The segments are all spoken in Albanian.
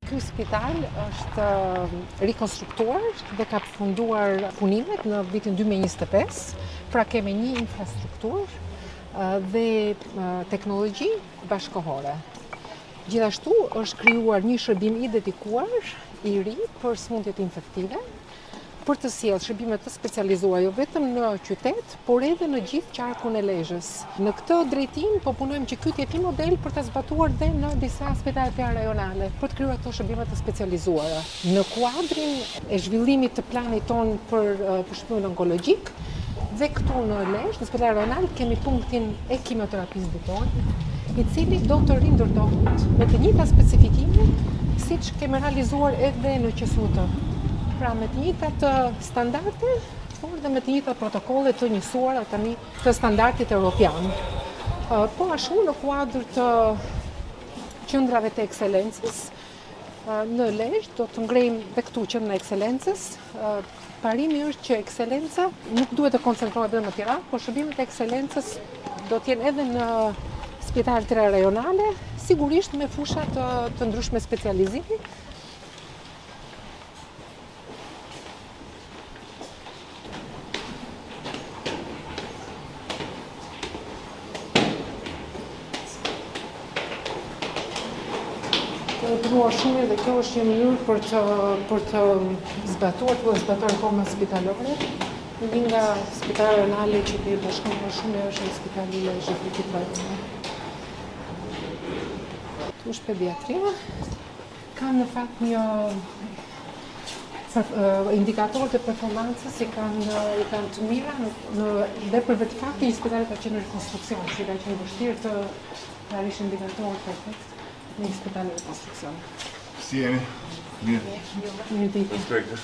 Ky spital është rikonstruktuar dhe ka përfunduar punimet në vitin 2025, pra kemi një infrastrukturë dhe teknologji bashkëkohore. Gjithashtu është krijuar një shërbim i dedikuar i ri për sëmundjet infektive, për të sjellë shërbime të specializuara jo vetëm në qytet, por edhe në gjithë qarkun e Lezhës. Në këtë drejtim po punojmë që ky të jetë një model për ta zbatuar dhe në disa spitale të tjera rajonale, për të krijuar këto shërbime të specializuara. Në kuadrin e zhvillimit të planit tonë për për shërbimin onkologjik, dhe këtu në Lezhë, në spitalin rajonal kemi punktin e kimioterapisë ditore, i cili do të rindërtohet me të njëjta specifikime siç kemi realizuar edhe në QSUT. Pra me të njëjtat standarde, por dhe me të njëjtat protokolle të njësuara tani të standardit europian. Po ashtu në kuadër të qendrave të ekselencës, në Lezhë do të ngrejmë dhe këtu qendrën e ekselencës. Parimi është që ekselenca nuk duhet të koncentrohet vetëm në Tiranë, por shërbimet e ekselencës do të jenë edhe në spitale të tjera rajonale, sigurisht me fusha të, të ndryshme specializimi. Kemi punuar shumë mirë dhe kjo është një mënyrë për të për të zbatuar, të zbatuar reformën spitalore. Një nga spitalet rajonale që kemi bashkëpunuar shumë mirë është spitali i Lezhës dhe këtë rajon. Këtu është pediatria. Ka në fakt një indikatorët e performancës i kanë i kanë të mira në, në dhe për vetë faktin që spitali ka qenë në rekonstruksion, që ka qenë vështirë të të arrish indikatorët perfekt në një spital në rekonstruksion. Si jeni? Mirë. Mirë ditë. Respekte.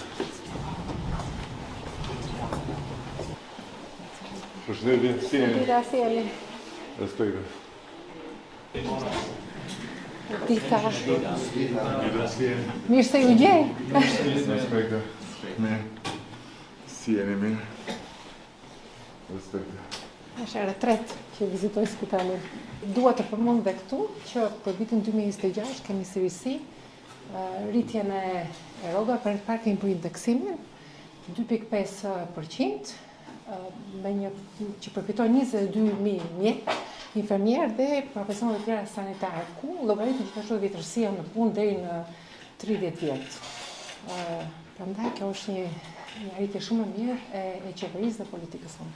Përshëndetje, si jeni? Dita, si jeni? Respekte. Dita. Dita, si jeni? Mirë se ju gjej. Respekte. Mirë. Si jeni mirë? Respekte. Është hera e tretë që vizitoj spitalin. Dua të përmend dhe këtu që për vitin 2026 kemi si risi rritjen e, e rrogave, për të parë kemi për indeksimin 2.5% me një që përfitojnë 22.000 mjek, infermier dhe profesionet të tjera sanitare, ku llogaritet gjithashtu vjetërsia në punë deri në 30 vjet. Prandaj kjo është një një arritje shumë e mirë e, e qeverisë dhe politikës sonë.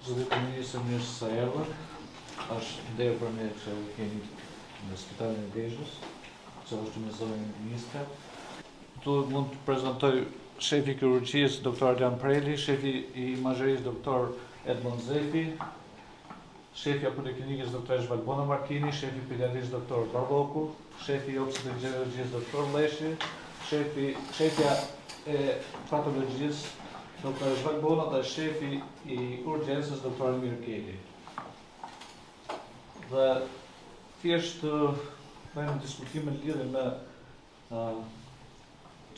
Zoti Kryeministër, mirë se erdhët. Është nder për ne që ju kemi në spitalin e Lezhës, që është me zonjën ministre. Këtu mund të prezantoj shefi i kirurgjisë Dr. Ardian Preli, shefi i imazherisë Dr. Edmond Zefi, shefja e poliklinikës Dr. Valbona Martini, shefi i pediatrisë Dr. Balloku, shefi i obstetrikologjisë Dr. Lleshi, shefi shefja e patologjisë Dr. Valbona dhe shefi i urgjencës Dr. Emir Keli. Dhe thjesht bëjmë diskutime në lidhje me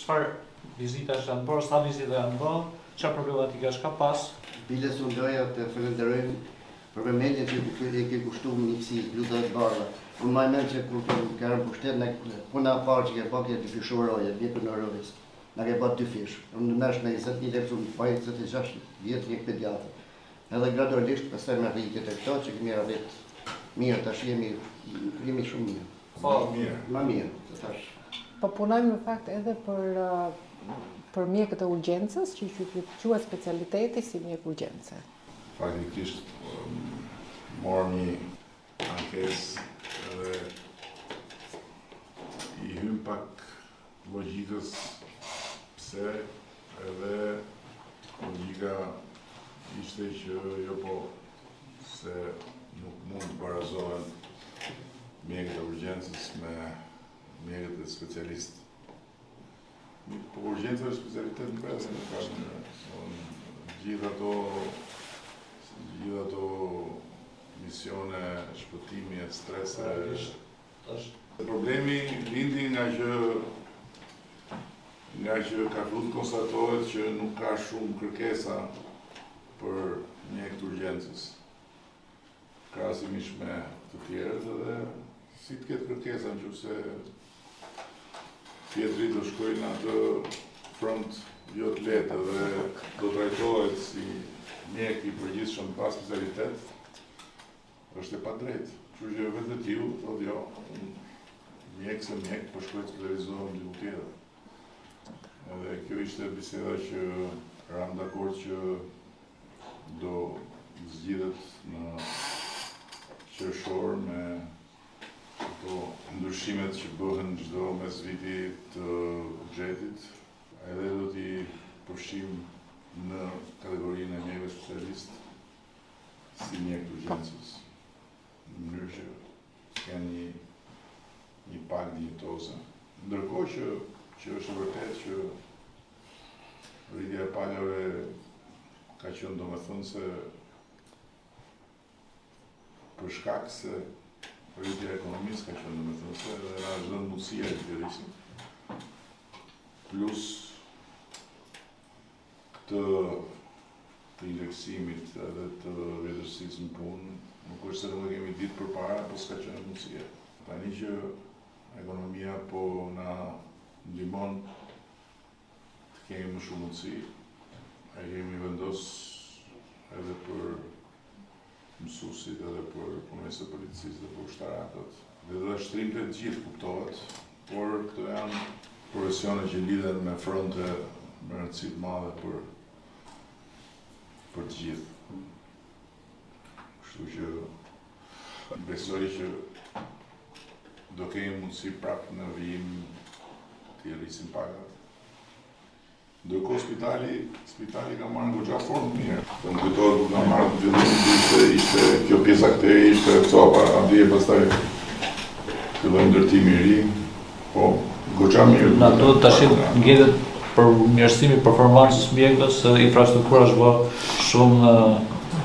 çfarë vizitash janë bërë, sa vizita janë bërë, çfarë problematikash ka pas. Biles unë doja të falenderojmë për vëmendjen që i ke kushtuar mjekësisë, bluzave të bardha. Unë mbaj mend që kur ke ardhur në pushtet, në puna e parë që ke bërë ke dyfishuar rojet, mjekun e rojës. Na ke bërë dyfish. Unë merresh me 20.000 lekë, unë bëj 26 vjet mjek pediatër. Edhe gradualisht pastaj me rritjet e këto që kemi arrit mirë, tash jemi jemi shumë mirë. Po, mirë. Më mirë, të thash. Po punojmë në fakt edhe për për mjekët e urgjencës, që quhet specialiteti si mjek urgjence. Faktikisht morëm një ankesë edhe i hym pak logjikës pse edhe logjika ishte që jo po se nuk mund të barazohen mjekët e urgjencës me mjekët e specialistë. Po urgjenca është specialitet në vete, nuk ka gjithë ato gjithë ato misione shpëtimi e strese Problemi lindi nga që nga që ka fillu të konstatohet që nuk ka shumë kërkesa për mjekë të urgjencës, krahasimisht me të tjerët edhe si të ketë kërkesa në qoftë se. Tjetri do shkojë në atë front jo të lehtë dhe do trajtohet si mjek i përgjithshëm pa specialitet, është e padrejtë. Kështu që vetvetiu thotë jo, unë mjek se mjek, po shkoj të specializohem diku tjetër. Edhe kjo ishte biseda që ramë dakord që do zgjidhet në qershor me Ato ndryshimet që bëhen çdo mes viti të buxhetit, edhe do t'i përfshijmë në kategorinë e mjekëve specialistë si mjekë të urgjencës, në mënyrë që të kenë një një pagë dinjitoze. Ndërkohë që që është e vërtetë që rritja e pagave ka qenë domethënëse Për shkak se rritja e ekonomisë ka qenë domethënëse dhe na është dhënë mundësia që të rrisim. Plus këtë të indeksimit edhe të vjetërsisë në punë, nuk është se nuk e kemi ditë përpara, po s'ka qenë mundësia. Tani që ekonomia po na ndihmon të kemi më shumë mundësi, e kemi vendos edhe për mësuesit edhe për punonjësit e policisë dhe për ushtarakët. Dhe do ta shtrijmë te të gjithë, kuptohet, por këto janë profesione që lidhen me fronte me rëndësi të madhe për për të gjithë. Kështu që besoj që do kemi mundësi prapë në vijim t'i rrisim pagat. Ndërkohë spitali, spitali ka marrë goxha formë të mirë. Po më kujtohet kur kam marrë në fillim ishte ishte kjo pjesa këtej ishte copa, atje pastaj filloi ndërtimi i ri. Po goxha mirë. Na duhet tash ngelet përmirësimi i performancës mjekëve se infrastruktura është bërë shumë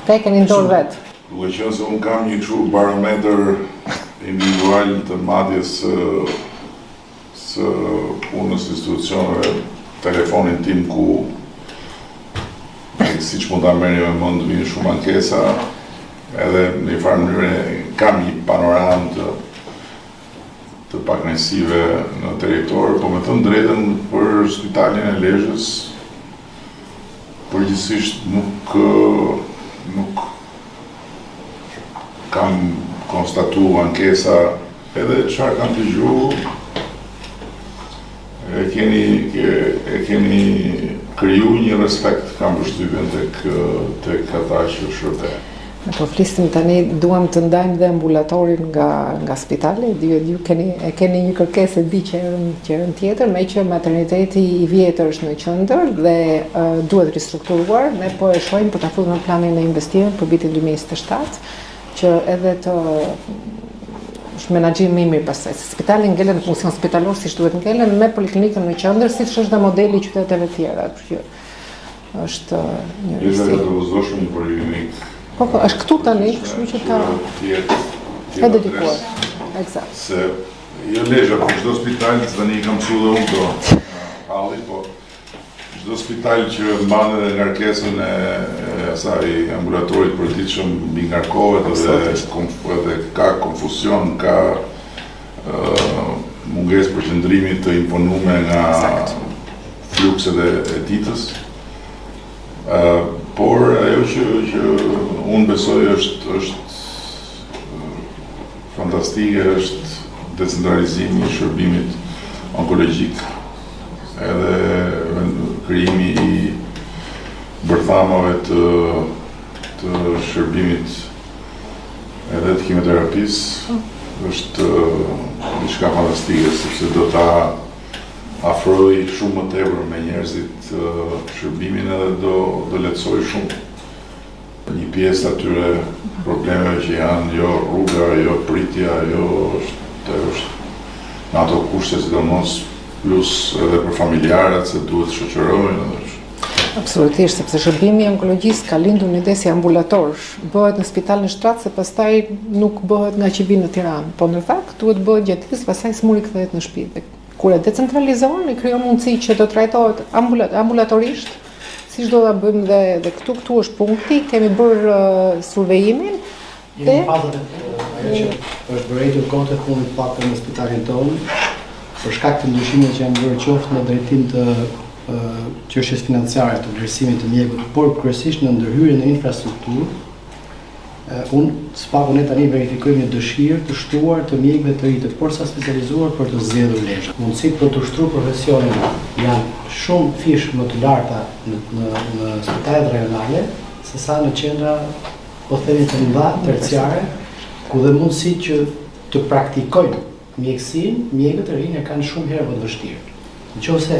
Te keni në dorë vetë. Duke qenë se unë kam një kështu barometër individual të matjes së së punës institucioneve, telefonin tim ku siç mund ta merrni me mend vijnë shumë ankesa, edhe në një farë mënyre kam një panoramë të të pakënaqësive në territor, po me thënë drejtën për spitalin e Lezhës përgjithsisht nuk nuk kam konstatu ankesa Edhe çfarë kam dëgju, e keni e keni kriju një respekt, kam përshtypjen tek tek ata që shërbejnë. Ne po flisnim tani, duam të ndajmë dhe ambulatorin nga nga spitali, ju ju keni e keni një kërkesë e di që herën që herën tjetër, meqë materniteti i vjetër është në qendër dhe uh, duhet ristrukturuar, ne po e shohim për ta futur në planin e investimeve për vitin 2027 që edhe të është menaxhim më i mirë pastaj. Se spitali ngelet në funksion spitalor siç duhet ngelet me poliklinikën në qendër, siç është dhe modeli i qyteteve tjera, kështu që është një risi. Është domosdoshëm një poliklinikë. Po, po, është këtu tani, kështu që ta e dedikuar. Eksakt. Se jo Lezha, po çdo spital, tani i kam mësuar dhe unë këto. Halli, po Çdo spital që mban edhe ngarkesën e asaj ambulatorit përditshëm mbingarkohet edhe edhe ka konfuzion, ka mungesë përqendrimi të imponume nga flukset e, e ditës. por ajo që që unë besoj është është fantastike është decentralizimi i shërbimit onkologjik edhe krijimi i bërthamave të të shërbimit edhe të kimioterapisë është diçka fantastike sepse do ta afrojë shumë më tepër me njerëzit shërbimin edhe do do lehtësojë shumë një pjesë atyre problemeve që janë jo rruga, jo pritja, jo është është në ato kushte sidomos plus edhe për familjarët se duhet të shoqërojnë edhe kështu. Absolutisht, sepse shërbimi i onkologjisë ka lindur në ide si ambulator, bëhet në spital në shtrat se pastaj nuk bëhet ngaqë vijnë në Tiranë, po në fakt duhet bëhet gjatë ditës, pastaj sëmuri kthehet në shtëpi. Dhe kur e decentralizon, i krijon mundësi që të trajtohet ambulatorisht, Siç do ta bëjmë dhe dhe këtu, këtu është punkti, kemi bërë uh, survejimin. Jemi në fazën e ajo që është vërejtur kohët e fundit pak në spitalin tonë. Për shkak të ndryshimeve që janë bërë qoftë në drejtim të çështjes financiare të vlerësimit të mjekut, por kryesisht në ndërhyrje në infrastrukturë, unë së paku ne tani verifikojmë një dëshirë të shtuar të mjekëve të ri të porsa specializuar për të zgjedhur Lezhën. Mundësitë për të ushtruar profesionin janë shumëfish më të larta në në në spitalet rajonale se sa në qendra po themi të mëdha terciare, ku dhe mundësitë që të praktikojnë mjekësinë, mjekët e rinj e kanë shumë herë më të vështirë. Në qoftë se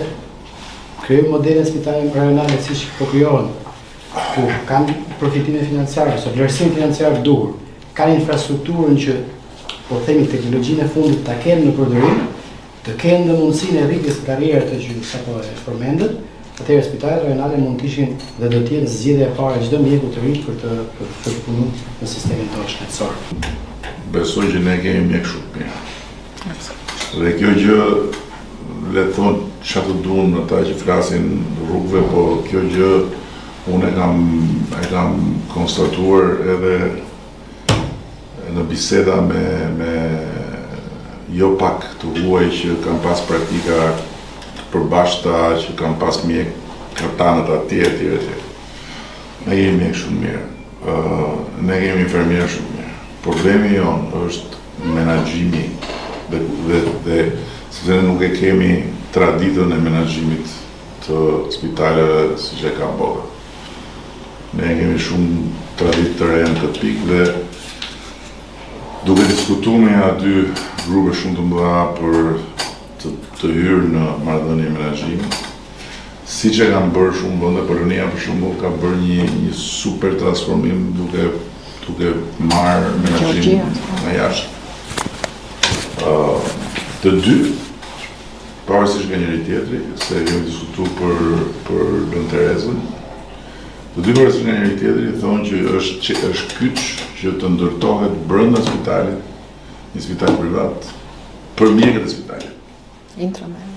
krijojmë modele spitaleve rajonale siç po krijohen, ku kanë përfitime financiare ose vlerësim financiar të duhur, kanë infrastrukturën që po themi teknologjinë e fundit ta kenë në përdorim, të kenë dhe mundësinë e rritjes së karrierës të që sapo e përmendët, atëherë spitalet rajonale mund të ishin dhe do të jenë zgjidhja e parë e çdo mjeku të ri për të për të punuar në sistemin tonë shëndetësor. Besoj që ne kemi mjekë shumë të mirë. Dhe kjo gjë le të thonë ça të duan ata që flasin rrugëve, po kjo gjë unë e kam e kam konstatuar edhe në biseda me me jo pak të huaj që kanë pas praktika të përbashkëta, që kanë pas mjekë tanët atje etj etj. Ne kemi mjekë shumë mirë. Ë ne kemi infermierë shumë mirë. Problemi jonë është menaxhimi dhe dhe dhe sepse ne nuk e kemi traditën e menaxhimit të spitaleve siç e ka bota. Ne kemi shumë traditë të re në këtë pikë dhe duke diskutuar me nja dy grupe shumë të mëdha për të, të hyrë në marrëdhënie menaxhimi, siç e kanë bërë shumë vende, Polonia për shembull ka bërë një një super transformim duke duke marrë menaxhim nga jashtë. Uh, të dy pavarësisht nga njëri tjetri, se kemi diskutu për për Nënë Terezën, të dy pavarësisht nga njëri tjetri thonë që është që është kyç që të ndërtohet brenda spitalit një spital privat për mjekët e spitalit. Intramural.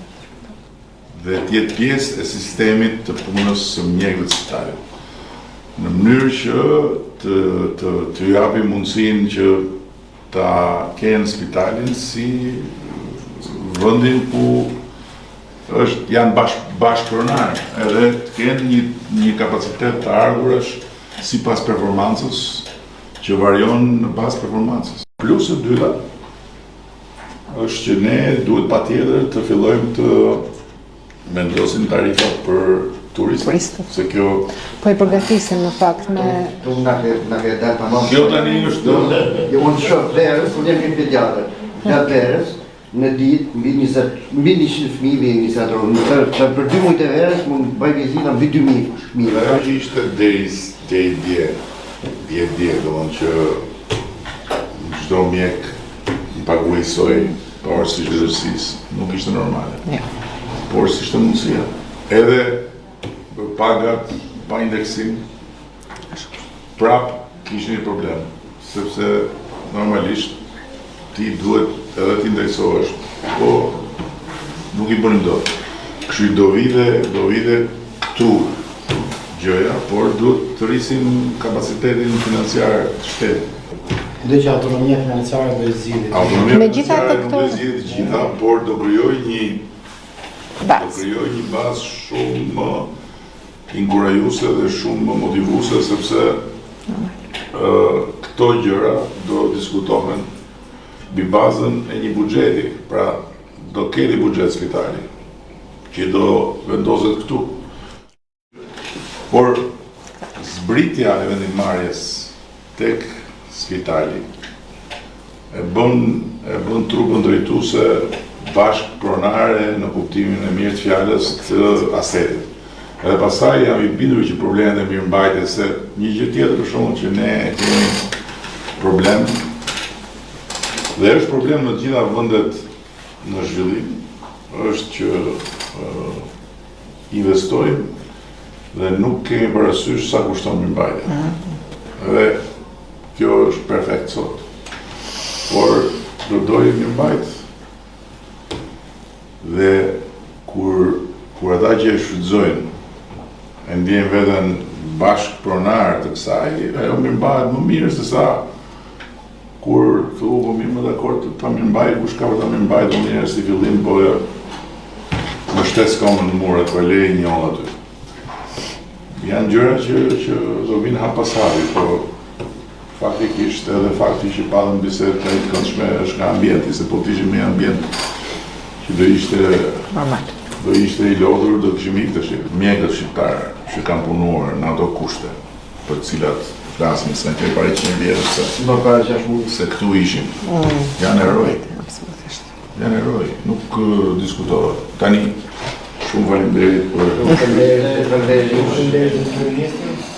Dhe të jetë pjesë e sistemit të punës së mjekëve të spitalit. Në mënyrë që të të të japim mundësinë që ta kenë spitalin si vendin ku është janë bash bashkëpronarë, edhe të kenë një një kapacitet të ardhurash sipas performancës që varion në bazë performancës. Plus e dyta është që ne duhet patjetër të fillojmë të vendosim tarifa për turistët, Turistët. se kjo Po i përgatisim në fakt me Tu na ke na ke dalë tamam. kjo tani është Jo, unë shoh verës, unë jam një pediatër. Gjatë verës, në ditë mbi 20, mbi 100 fëmijë vijnë në iniciatorë. Në për, për, për dy muajt e verës mund bëj vizita mbi 2000 fëmijë. Ajo që ishte deri deri dje, dje dje, domethënë që çdo mjek paguhej soj pavarësisht vjetërsisë, nuk ishte normale. Ja. Por s'ishte mundësia. Edhe pagat pa indeksim, prap kishin një problem, sepse normalisht ti duhet edhe të indeksohesh, po nuk i bënim dot. Kështu do vide, do vide këtu gjëja, por duhet të rrisim kapacitetin financiar të shtetit. Dhe që autonomia financiare do i zgjidhë. Autonomia Megjithatë financiare nuk do këto- i zgjidhë të gjitha, por do krijojë një do bazë. krijojë një bazë shumë më inkurajuese dhe shumë më motivuese sepse ë këto gjëra do diskutohen mbi bazën e një buxheti, pra do ketë buxhet spitali që do vendoset këtu. Por zbritja e vendimmarrjes tek spitali e bën e bën trupën drejtuese bashkëpronare në kuptimin e mirë të fjalës të asetit. Edhe pastaj jam i bindur që problemet e mirëmbajtjes se një gjë tjetër për shembull që ne e kemi problem dhe është problem në të gjitha vendet në zhvillim është që ë, investojmë dhe nuk kemi parasysh sa kushton mirëmbajtja. Dhe kjo është perfekt sot. Por do dojë mirëmbajt. Dhe kur kur ata që e shfrytëzojnë e ndjejnë veten bashkëpronar të kësaj, ajo mirëmbahet më mirë se sa. Kur thu, po mirë më dakord ta mirëmbaj, kush ka për ta mirëmbajt, unë njëherë si fillim po e mbështes komën në mur, po e lej një njollë aty. Janë gjëra që, që do vinë hap pas hapi, po faktikisht edhe fakti që patëm bisedë kaq të këndshme është nga ambienti, se po të ishim në një ambient që do ishte normal. Do ishte i lodhur, do kishim ikë tash. Mjekët shqiptarë që kanë punuar në ato kushte, për të cilat flasim se që para 100 vjetësh se më para 6 muaj se këtu ishim. Mm. Janë heroj. Absolutisht. Janë heroj, nuk diskutohet. Tani shumë faleminderit për Faleminderit, faleminderit. Faleminderit kryeministër.